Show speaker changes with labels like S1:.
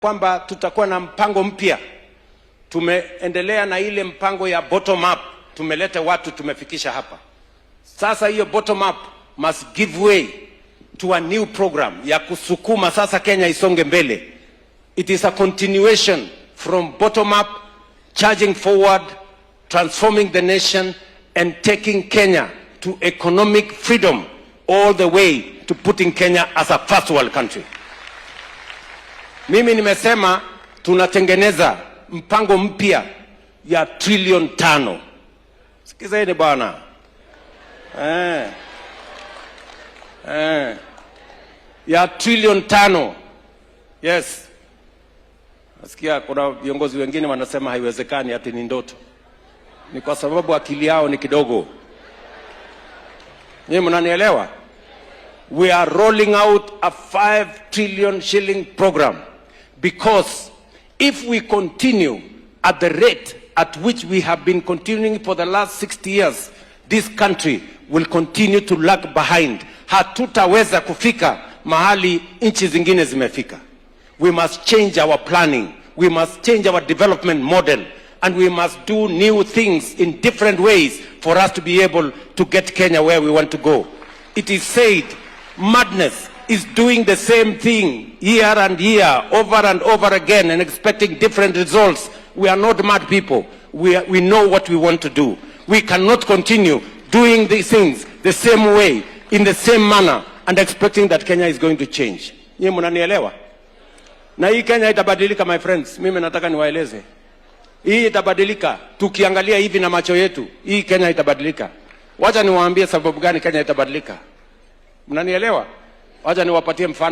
S1: Kwamba tutakuwa na mpango mpya. Tumeendelea na ile mpango ya bottom up, tumeleta watu, tumefikisha hapa. Sasa hiyo bottom up must give way to a new program ya kusukuma sasa Kenya isonge mbele. It is a continuation from bottom up, charging forward, transforming the nation and taking Kenya to economic freedom, all the way to putting Kenya as a first world country. Mimi nimesema tunatengeneza mpango mpya ya trilioni 5. Sikizeni bwana. Ya trilioni 5. Yes. Nasikia kuna viongozi wengine wanasema haiwezekani, ati ni ndoto. Ni kwa sababu akili yao ni kidogo. Nyinyi mnanielewa? We are rolling out a 5 trillion shilling program because if we continue at the rate at which we have been continuing for the last 60 years, this country will continue to lag behind. Hatutaweza kufika mahali nchi zingine zimefika. We must change our planning. We must change our development model. And we must do new things in different ways for us to be able to get Kenya where we want to go. It is said madness is doing the same thing year and year, over and over again, and expecting different results. We are not mad people. We know what we want to do. We cannot continue doing these things the same way, in the same manner, and expecting that Kenya is going to change. Nyinyi mnanielewa? Na hii Kenya itabadilika, my friends. Mimi nataka niwaeleze. Hii itabadilika. Tukiangalia hivi na macho yetu, hii Kenya itabadilika. Wacha niwaambie sababu gani Kenya itabadilika. Mnanielewa? Wacha niwapatie mfano.